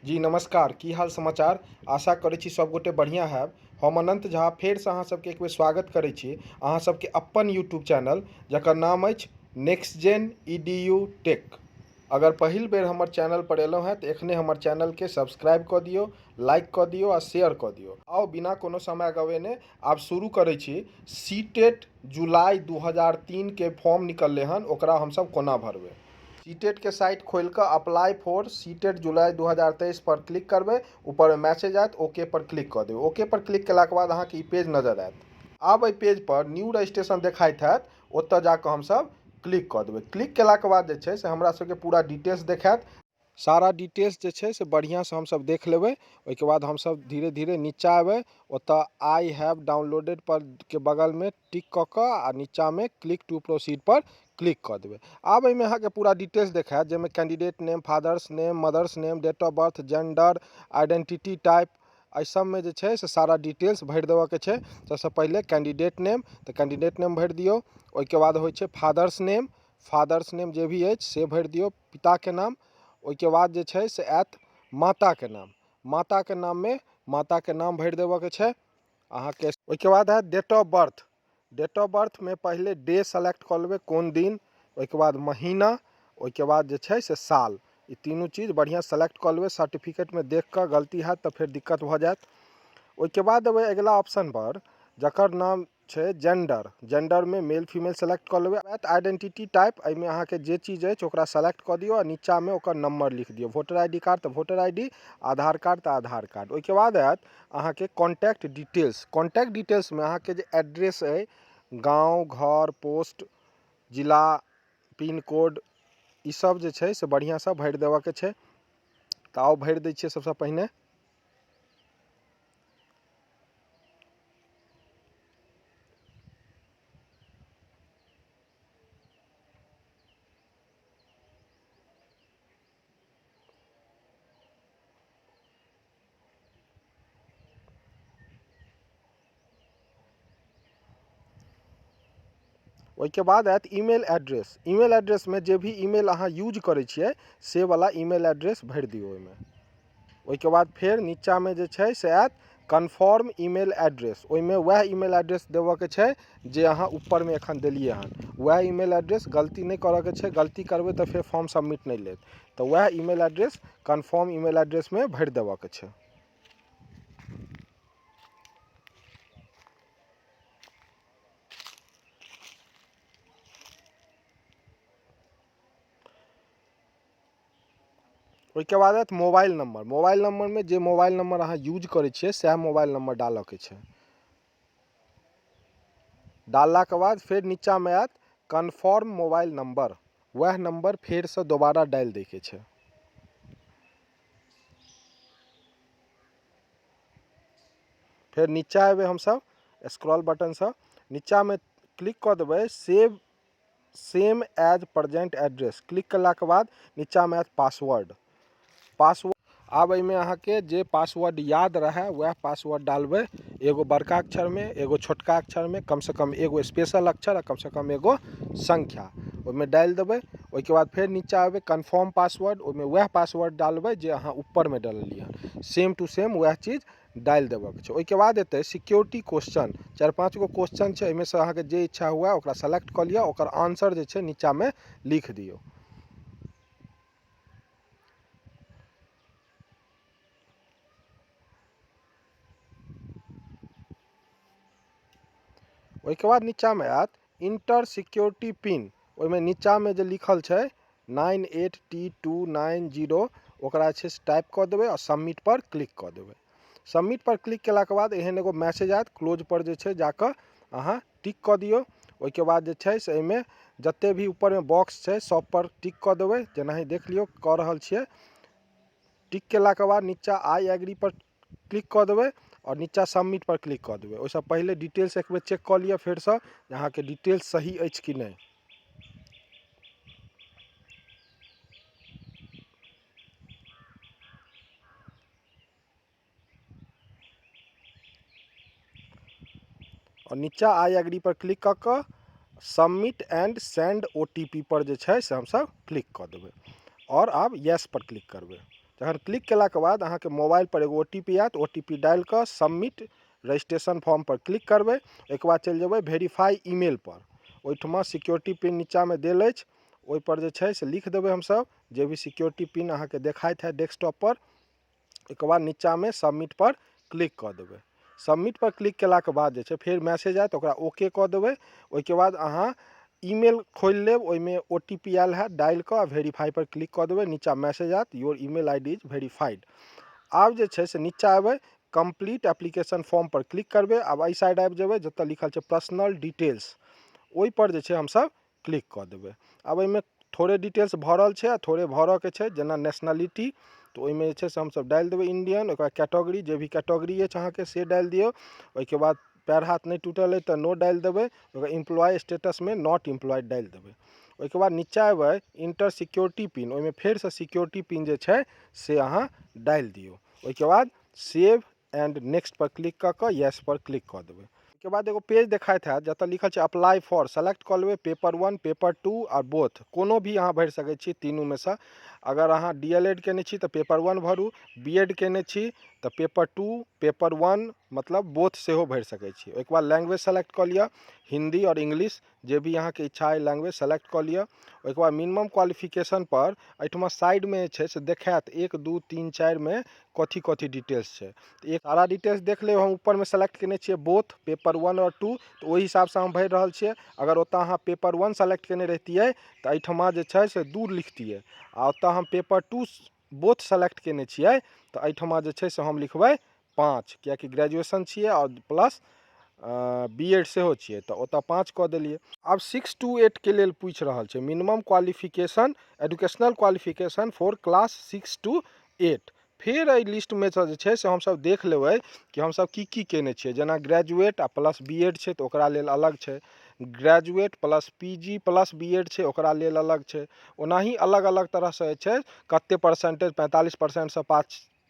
जी नमस्कार। की हाल समाचार? आशा करै छी सबगोटे बढ़िआँ हैब। हम अनन्त झा फेरसँ अहाँ सबके एक बेर स्वागत करै छी अहाँ सबके अपन यूट्यूब चैनल, जकर नाम अछि next gen E D U tech. अगर पहिल बेर हमर चैनल पर एलहुँ हेँ तऽ एखने हमर चैनलके सब्सक्राइब कऽ दियौ, लाइक कऽ दियौ आ शेयर कऽ दियौ। आउ, बिना कोनो समय गवेने आब शुरू करै छी। सी टेट जुलाई 2003 के फॉर्म निकललै हन, ओकरा हमसब कोना भरबै? सी टेट के साइट खोलि कऽ apply for C TET July 2023 पर क्लिक करबै। ऊपरमे मैसेज आयत, ओके पर क्लिक कऽ देबै। ओके पर क्लिक केलाके बाद अहाँके ई पेज नजर आयत। आब एहि पेज पर न्यू रजिस्ट्रेशन देखाइत हैत, ओतऽ जाकऽ हमसब क्लिक कऽ देबै। क्लिक केलाके बाद जे छै से हमरा सबके पूरा डिटेल्स देखायत। सारा डिटेल्स जे छै से बढ़िआँसँ हमसब देख लेबै। ओहिके बाद हमसब धीरे धीरे नीचाँ अयबै। ओतऽ I have downloaded पर के बगलमे टिक कऽ कऽ आ नीचाँमे क्लिक टू प्रोसीड पर क्लिक कऽ देबै। आब एहिमे अहाँके पूरा डिटेल्स देखायत, जाहिमे candidate name, father's name, mother's name, date of birth, gender, identity type, एहि सबमे जे छै से सारा डिटेल्स भरि देबऽके छै। सबसँ पहिले कैंडिडेट नेम, तऽ कैंडिडेट नेम भरि दियौ। ओहिके बाद होइ छै फादर्स नेम। फादर्स नेम जे भी अछि से भरि दियौ, पिताके नाम। ओहिके बाद जे छै से आयत माताके नाम। माताके नाममे माताके नाम भरि देबऽके छै अहाँके। ओहिके बाद आयत date of birth. Date of बर्थमे पहिले डे सेलेक्ट कऽ लेबै, कोन दिन, ओहिके बाद महीना, ओहिके बाद जे छै से साल। ई तीनू चीज बढ़िआँ सेलेक्ट कऽ लेबै। सर्टिफिकेटमे देख कऽ, गलती हैत तऽ फेर दिक्कत भऽ जायत। ओहिके बाद एबै अगिला ऑप्शनपर, जकर नाम छै जेंडर। जेंडरमे मेल फीमेल सेलेक्ट कऽ लेबै। आइडेंटिटी टाइप, एहिमे अहाँके जे चीज अछि ओकरा सेलेक्ट कऽ दियौ आ नीचाँमे ओकर नंबर लिख दियौ। वोटर I D card तऽ voter I D, Aadhaar card तऽ आधार कार्ड। ओहिके बाद आयत अहाँके कॉन्टैक्ट डिटेल्स। कॉन्टैक्ट डिटेल्समे अहाँके जे एड्रेस अइ, गाँव घर, पोस्ट, जिला, पिन कोड, ईसब जे छै से बढ़िआँसँ भरि देबऽके छै। तऽ आउ, भरि दै छियै सबसँ पहिने। ओहिके बाद आयत ईमेल एड्रेस। ईमेल एड्रेसमे जे भी ईमेल अहाँ यूज करै छियै से वला ईमेल एड्रेस भरि दियौ ओहिमे। ओहिके बाद फेर नीचाँमे जे छै से आयत कन्फर्म ईमेल एड्रेस। ओहिमे वएह ईमेल एड्रेस देबऽके छै जे अहाँ ऊपरमे एखन देलियै हन, वएह ईमेल एड्रेस। गलती नहि करऽके छै। गलती करबै तऽ फेर फॉर्म सबमिट नहि लेत। तऽ वएह ईमेल एड्रेस कन्फर्म ईमेल एड्रेसमे भरि देबऽके छै। ओहिके बाद आयत मोबाइल नंबर। मोबाइल नंबरमे जे मोबाइल नंबर अहाँ यूज करै छियै सएह मोबाइल नंबर डालऽके छै। डाललाके बाद फेर नीचाँमे आयत कन्फर्म मोबाइल नंबर। वएह नंबर फेरसँ दोबारा डालि दैके छै। फेर नीचा एबै हमसब, स्क्रॉल बटनसँ नीचाँमे क्लिक कऽ देबै save same as present address. Click केलाके बाद नीचाँमे आयत पासवर्ड। पासवर्ड, आब एहिमे अहाँके जे पासवर्ड याद रहए वएह पासवर्ड डालबै। एगो बड़का अक्षरमे, एगो छोटका अक्षरमे, कमसँ कम एगो स्पेशल अक्षर आ कमसँ कम एगो संख्या ओहिमे डालि देबै। ओहिके बाद फेर नीचा एबै, कन्फर्म पासवर्ड, ओहिमे वएह पासवर्ड डालबै जे अहाँ ऊपरमे डाललियै हन। सेम टू सेम वएह चीज डालि देबऽके छै। ओहिके बाद एतै सिक्योरिटी क्वेश्चन। चारि पाँच गो क्वेश्चन छै, एहिमे से अहाँके जे इच्छा हुए ओकरा सेलेक्ट कऽ लिअ, ओकर आंसर जे छै नीचाँमे लिख दियौ। ओहिके बाद नीचाँमे आयत इंटर सिक्योरिटी पिन। ओहिमे नीचाँमे जे लिखल छै 98T290, ओकरा जे छै से टाइप कऽ देबै आ सबमिट पर क्लिक कऽ देबै। सबमिट पर क्लिक केलाके बाद एहन एगो मैसेज आयत। क्लोज पर जे छै जाकऽ अहाँ टिक कऽ दियौ। ओहिके बाद जे छै से एहिमे जते भी ऊपरमे बॉक्स छै सब पर टिक कऽ देबै, जेनाहि देख लियौ कऽ रहल छियै। टिक केलाके बाद नीचा I agree पर क्लिक कऽ देबै आओर नीचा सबमिट पर क्लिक कऽ देबै। ओहिसँ पहिले डिटेल्स एक बेर चेक कऽ लिअ फेरसँ जे अहाँके डिटेल्स सही अछि कि नहि। आओर नीचा I agree पर क्लिक कऽ कऽ submit and send O T पी पर जे छै से हमसब क्लिक कऽ देबै आओर आब यस पर क्लिक करबै। जखन क्लिक केलाके बाद अहाँके मोबाइल पर एगो OTP आयत। OTP डालि कऽ सबमिट रजिस्ट्रेशन फॉर्म पर क्लिक करबै। ओहिके बाद चलि जेबै वेरीफाई ईमेल पर। ओहिठमा सिक्योरिटी पिन नीचाँमे देल अछि, ओहिपर जे छै से लिख देबै हमसभ जे भी सिक्योरिटी पिन अहाँके देखाइत है डेस्कटॉप पर। ओहिके बाद नीचाँमे सबमिट पर क्लिक कऽ देबै। सबमिट पर क्लिक केलाके बाद जे छै फेर मैसेज आयत, ओकरा ओके कऽ देबै। ओहिके बाद अहाँ ईमेल खोलि लेब, ओहिमे OTP आयल हैत, डालि कऽ वेरीफाई पर क्लिक कऽ देबै। नीचाँ मैसेज आयत, your email ID is verified. आब जे छै से नीचाँ एबै, कम्प्लीट एप्लीकेशन फॉर्म पर क्लिक करबै। आब एहि साइड आबि जेबै जतऽ लिखल छै पर्सनल डिटेल्स, ओहि पर जे छै हमसभ क्लिक कऽ देबै। आब एहिमे थोड़े डिटेल्स भरल छै आ थोड़े भरऽके छै, जेना नेशनलिटी, तऽ ओहिमे जे छै से हमसभ डालि देबै इंडियन। ओकर बाद कैटेगरी, जे भी कैटेगरी अछि अहाँके से डालि दियौ। ओहिके बाद पैर हाथ नहि टूटल अइ तऽ नो डालि देबै। ओकर एम्प्लॉय स्टेटसमे not employed डालि देबै। ओहिके बाद नीचाँ अयबै इंटर सिक्योरिटी पिन, ओहिमे फेरसँ सिक्योरिटी पिन जे छै से अहाँ डालि दियौ। ओहिके बाद सेव एंड नेक्स्ट पर क्लिक कऽ कऽ यस पर क्लिक कऽ देबै। ओहिके बाद एगो पेज देखाइत हैत जतऽ लिखल छै अप्लाई फॉर, सेलेक्ट कऽ लेबै पेपर 1, पेपर 2 आओर बोथ, कोनो भी अहाँ भरि सकै छी तीनूमे सँ। अगर अहाँ DLED केने छी तऽ पेपर 1 भरू, BEd केने छी तऽ पेपर 2, पेपर 1, मतलब बोथ सेहो भरि सकै छी। ओहिके बाद लैंग्वेज सेलेक्ट कऽ लिअ, हिंदी आओर इंग्लिश, जे भी अहाँके इच्छा अइ लैंग्वेज सेलेक्ट कऽ लिअ। ओहिके बाद मिनिमम क्वालिफिकेशन पर एहिठमा साइडमे जे छै से देखायत 1 2 3 4 मे कथी कथी डिटेल्स छै। तऽ एक सारा डिटेल्स देख लेब। हम ऊपरमे सेलेक्ट केने छियै बोथ पेपर 1 आओर 2, तऽ ओहि हिसाबसँ हम भरि रहल छियै। अगर ओतऽ अहाँ पेपर 1 सेलेक्ट केने रहितियै तऽ एहिठमा जे छै से 2 लिखतियै, आ ओतऽ हम पेपर 2 बोथ सेलेक्ट केने छियै तऽ एहिठमा जे छै से हम लिखबै 5, किएकि ग्रेजुएशन छियै आओर प्लस BEd सेहो छियै, तऽ ओतऽ 5 कऽ देलियै। आब 6 to 8 के लेल पूछि रहल छै minimum qualification, educational qualification for class 6 to 8। फेर एहि लिस्टमे सँ जे छै से हमसभ देख लेबै कि हमसभ की की केने छियै। जेना ग्रेजुएट आ प्लस BEd छै तऽ ओकरा लेल अलग छै, graduate plus PG plus BEd छै ओकरा लेल अलग छै। ओनाही अलग अलग तरहसँ जे छै कते परसेंटेज, 45%सँ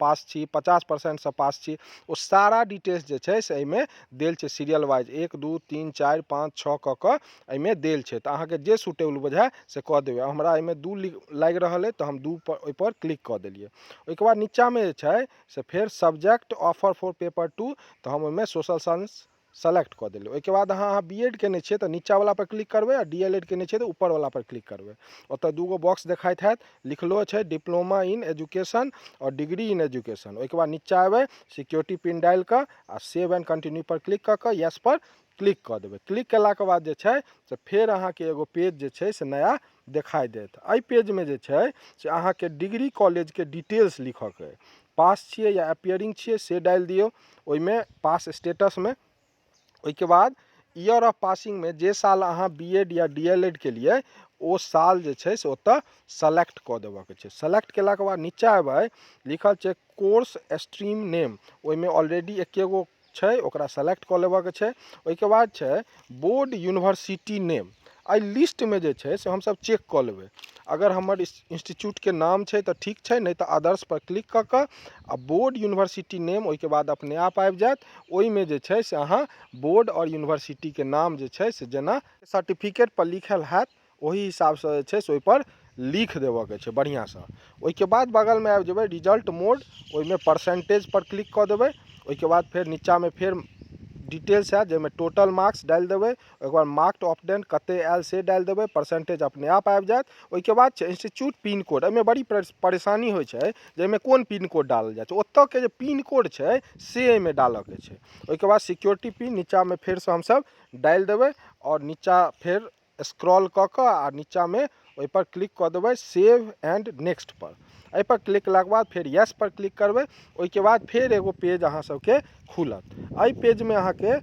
पास छी, 50%सँ पास छी, ओ सारा डिटेल्स जे छै से एहिमे देल छै। सीरियल वाइज 1 2 3 4 5 6 कऽ कऽ एहिमे देल छै। तऽ अहाँके जे सुटेबल बुझाए से कऽ देबै। हमरा एहिमे 2 लागि रहल अइ तऽ हम 2 पर ओहिपर क्लिक कऽ देलियै। ओहिके बाद नीचाँमे जे छै से फेर सब्जेक्ट ऑफर फॉर पेपर 2, तऽ हम ओहिमे सोशल साइंस सेलेक्ट कऽ देलियै। ओहिके बाद अहाँ BEd केने छियै तऽ नीचाँवला पर क्लिक करबै, आ DLED केने छियै तऽ ऊपरवला पर क्लिक करबै। ओतऽ 2 गो बॉक्स देखाइत हैत, लिखलो छै डिप्लोमा इन एजुकेशन आओर डिग्री इन एजुकेशन। ओहिके बाद नीचाँ एबै, सिक्योरिटी पिन डालि कऽ आ सेव एंड कंटिन्यू पर क्लिक कऽ कऽ यस पर क्लिक कऽ देबै। क्लिक केलाके बाद जे छै से फेर अहाँके एगो पेज जे छै से नया देखाइ देत। एहि पेजमे जे छै से अहाँके डिग्री कॉलेजके डिटेल्स लिखऽके अइ। पास छियै या अपियरिंग छियै से डालि दियौ ओहिमे पास स्टेटसमे। ओहिके बाद ईयर ऑफ पासिंगमे जे साल अहाँ BEd या DLED केलियै ओ साल जे छै से ओतऽ सेलेक्ट कऽ देबऽके छै। सेलेक्ट केलाके बाद नीचाँ एबै, लिखल छै कोर्स स्ट्रीम नेम, ओहिमे ऑलरेडी एकेगो छै, ओकरा सेलेक्ट कऽ लेबऽके छै। ओहिके बाद छै बोर्ड यूनिवर्सिटी नेम। एहि लिस्टमे जे छै से हमसभ चेक कऽ लेबै, अगर हमर इंस्टीट्यूटके नाम छै तऽ ठीक छै, नहि तऽ अदर्स पर क्लिक कऽ कऽ आ बोर्ड यूनिवर्सिटी नेम, ओहिके बाद अपने आप आबि जायत। ओहिमे जे छै से अहाँ बोर्ड आओर यूनिवर्सिटीके नाम जे छै से जेना सर्टिफिकेट पर लिखल हैत ओहि हिसाबसँ जे छै से ओहिपर लिख देबऽके छै बढ़िआँसँ। ओहिके बाद बगलमे आबि जेबै रिजल्ट मोड, ओहिमे परसेंटेज पर क्लिक कऽ देबै। ओहिके बाद फेर नीचाँमे फेर डिटेल्स आयत, जाहिमे टोटल मार्क्स डालि देबै। ओहिके बाद मार्क्स ऑब्टेंड कते आयल से डालि देबै, परसेंटेज अपने आप आबि जायत। ओहिके बाद छै इंस्टीट्यूट पिन कोड। एहिमे बड़ी परेशानी होइ छै जाहिमे कोन पिन कोड डालल जाइ छै, ओतऽके जे पिन कोड छै से एहिमे डालऽके छै। ओहिके बाद सिक्योरिटी पिन नीचाँमे फेरसँ हमसभ डालि देबै आओर नीचाँ फेर स्क्रॉल कऽ कऽ आ नीचाँमे ओहिपर क्लिक कऽ देबै सेव एंड नेक्स्ट पर। एहिपर क्लिक केलाके बाद फेर यस पर क्लिक करबै। ओहिके बाद फेर एगो पेज अहाँ सबके खुलत। एहि पेजमे अहाँके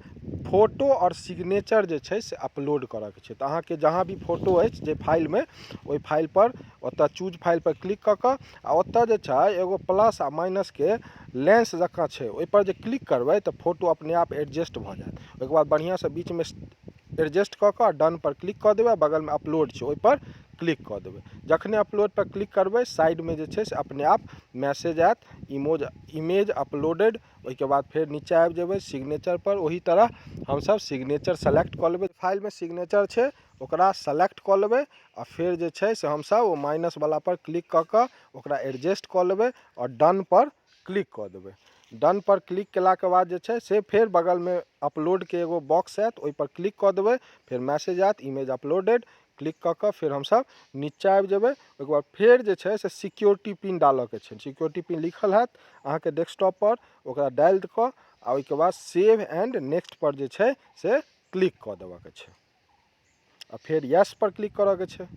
फोटो आओर सिग्नेचर जे छै से अपलोड करऽके छै। तऽ अहाँके जहाँ भी फोटो अछि जे फाइलमे, ओहि फाइल पर ओतऽ चूज फाइल पर क्लिक कऽ कऽ आ ओतऽ जे छै एगो प्लस आ माइनसके लेंस जकाँ छै, ओहिपर जे क्लिक करबै तऽ फोटो अपने आप एडजस्ट भऽ जायत। ओहिके बाद बढ़िआँसँ बीचमे एडजस्ट कऽ कऽ डन पर क्लिक कऽ देबै। बगलमे अपलोड छै, ओहिपर क्लिक कऽ देबै। जखने अपलोडपर क्लिक करबै, साइडमे जे छै से अपने आप मैसेज आयत, इमेज अपलोडेड। ओहिके बाद फेर नीचा आबि जेबै सिग्नेचर पर। ओही तरह हमसब सिग्नेचर सेलेक्ट कऽ लेबै। फाइलमे सिग्नेचर छै, ओकरा सेलेक्ट कऽ लेबै आ फेर जे छै से हमसब ओ माइनस वाला पर क्लिक कऽ कऽ ओकरा एडजस्ट कऽ लेबै आओर डन पर क्लिक कऽ देबै। डन पर क्लिक केलाके बाद जे छै से फेर बगलमे अपलोडके एगो बॉक्स आयत, ओहिपर क्लिक कऽ देबै। फेर मैसेज आयत, इमेज अपलोडेड। क्लिक कऽ कऽ फेर हमसब नीचा आबि जेबै। ओहिके बाद फेर जे छै से सिक्योरिटी पिन डालऽके छै। सिक्योरिटी पिन लिखल हैत अहाँके डेस्कटॉप पर, ओकरा डालि कऽ आ ओहिके बाद सेव एंड नेक्स्ट पर जे छै से क्लिक कऽ देबऽके छै आ फेर यस पर क्लिक करऽके छै।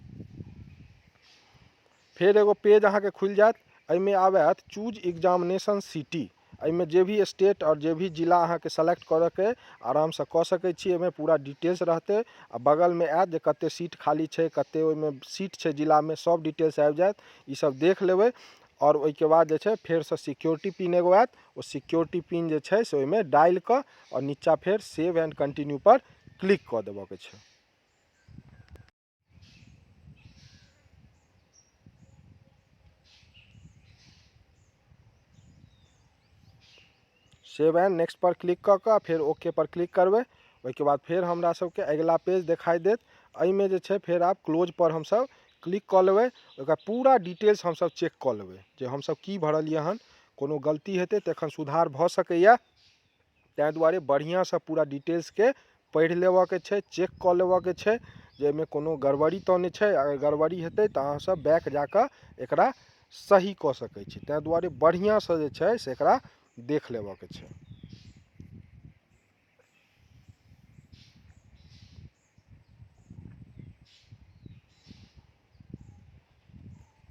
फेर एगो पेज अहाँके खुलि जायत। एहिमे आब आयत चूज एग्जामिनेशन सिटी। एहिमे जे भी स्टेट आओर जे भी जिला अहाँके सेलेक्ट करऽके आरामसँ कऽ सकै छी। एहिमे पूरा डिटेल्स रहतै आ बगलमे आयत जे कते सीट खाली छै, कते ओहिमे सीट छै जिलामे, सब डिटेल्स आबि जायत। ई सब देख लेबै आओर ओहिके बाद जे छै फेरसँ सिक्योरिटी पिन एगो आयत। ओ सिक्योरिटी पिन जे छै से ओहिमे डालि कऽ आओर नीचा फेर सेव एंड कंटिन्यू पर क्लिक कऽ देबऽके छै। सेव एंड नेक्स्ट पर क्लिक कऽ कऽ फेर ओके पर क्लिक करबै। ओहिके बाद फेर हमरा सबके अगिला पेज देखाइ देत। एहिमे जे छै फेर आब क्लोज पर हमसब क्लिक कऽ लेबै। ओकर पूरा डिटेल्स हमसब चेक कऽ लेबै जे हमसब की भरलियै हन। कोनो गलती हेतै तऽ एखन सुधार भऽ सकैए, ताहि दुआरे बढ़िआँसँ पूरा डिटेल्सके पढ़ि लेबऽके छै, चेक कऽ लेबऽके छै जे एहिमे कोनो गड़बड़ी तऽ नहि छै। अगर गड़बड़ी हेतै तऽ अहाँसब बैक जाकऽ एकरा सही कऽ सकै छी। ताहि दुआरे बढ़िआँसँ जे छै से एकरा देख लेबऽके छै।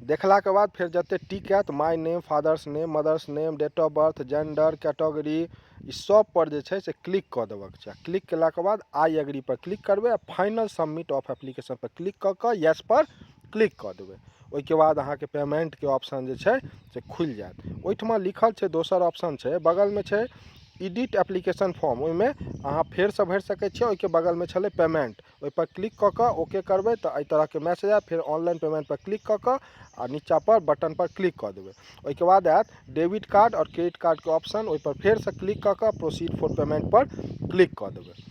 देखलाके बाद फेर जते टिक आयत, my name, father's name, mother's name, date of birth, gender, category, ई सब पर जे छै से क्लिक कऽ देबऽके छै। क्लिक केलाके बाद I agree पर क्लिक करबै आ final submit of application per click कऽ कऽ यस पर क्लिक कऽ देबै। ओहिके बाद अहाँके पेमेंटके ऑप्शन जे छै से खुलि जायत। ओहिठमा लिखल छै, दोसर ऑप्शन छै, बगलमे छै एडिट एप्लीकेशन फॉर्म, ओहिमे अहाँ फेरसँ भरि सकै छियै। ओहिके बगलमे छलै पेमेंट, ओहिपर क्लिक कऽ कऽ ओके करबै तऽ एहि तरहके मैसेज आयत। फेर ऑनलाइन पेमेंट पर क्लिक कऽ कऽ आ नीचा पर बटन पर क्लिक कऽ देबै। ओहिके बाद आयत डेबिट कार्ड आओर क्रेडिट कार्डके ऑप्शन, ओहिपर फेरसँ क्लिक कऽ कऽ proceed for payment per click कऽ देबै।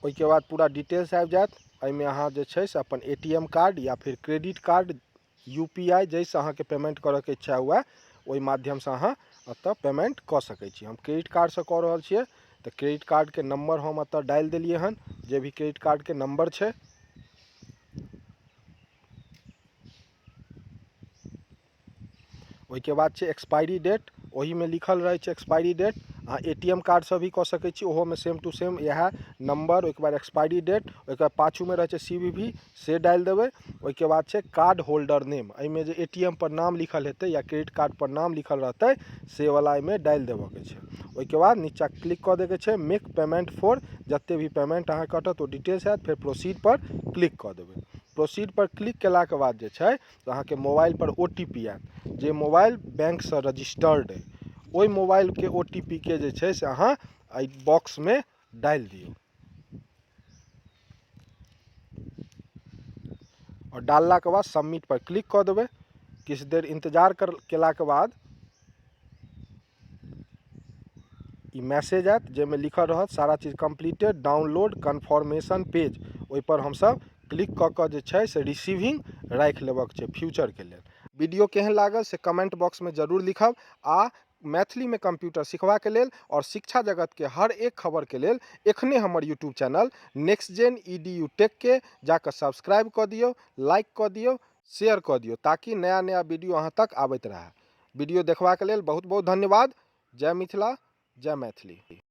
ओहिके बाद पूरा डिटेल्स आबि जायत। एहिमे अहाँ जे छै से अपन ATM card या फिर क्रेडिट कार्ड, UPI, जाहिसँ अहाँके पेमेंट करऽके इच्छा हुए ओहि माध्यमसँ अहाँ एतऽ पेमेंट कऽ सकै छी। हम क्रेडिट कार्डसँ कऽ रहल छियै तऽ क्रेडिट कार्डके नंबर हम एतऽ डालि देलियै हन, जे भी क्रेडिट कार्डके नंबर छै। ओहिके बाद छै एक्सपायरी डेट, ओहिमे लिखल रहै छै एक्सपायरी डेट। अहाँ ATM कार्डसँ भी कऽ सकै छी, ओहोमे सेम टू सेम इएह नंबर, ओहिके बाद एक्सपायरी डेट, ओहिके बाद पाछूमे रहै छै CVV, से डालि देबै। ओहिके बाद छै कार्ड होल्डर नेम, एहिमे जे ATM पर नाम लिखल हेतै या क्रेडिट कार्ड पर नाम लिखल रहतै से वला एहिमे डालि देबऽके छै। ओहिके बाद नीचा क्लिक कऽ दैके छै मेक पेमेंट फॉर, जते भी पेमेंट अहाँ कटत ओ डिटेल्स आयत। फेर प्रोसीड पर क्लिक कऽ देबै। प्रोसीड पर क्लिक केलाके बाद जे छै तऽ अहाँके मोबाइल पर OTP आयत। जे मोबाइल बैंकसँ रजिस्टर्ड अइ ओहि मोबाइलके OTP के जे छै से अहाँ एहि बॉक्समे डालि दियौ आओर डाललाके बाद सबमिट पर क्लिक कऽ देबै। किछु देर इंतजार केलाके बाद ई मैसेज आयत जाहिमे लिखल रहत सारा चीज कम्प्लीटेड, डाउनलोड कन्फर्मेशन पेज। ओहिपर हमसब क्लिक कऽ कऽ जे छै से रिसीविंग राखि लेबऽके छै फ्यूचरके लेल। वीडियो केहन लागल से कमेंट बॉक्समे जरूर लिखब आ मैथिलीमे कंप्यूटर सिखबाके लेल आओर शिक्षा जगतके हर एक खबरके लेल एखने हमर YouTube channel next gen EDU टेकके जाकऽ सब्सक्राइब कऽ दियौ, लाइक कऽ दियौ, शेयर कऽ दियौ ताकि नया नया वीडियो अहाँ तक आबैत रहए। वीडियो देखबाक लेल बहुत बहुत धन्यवाद। जय मिथिला, जय मैथिली।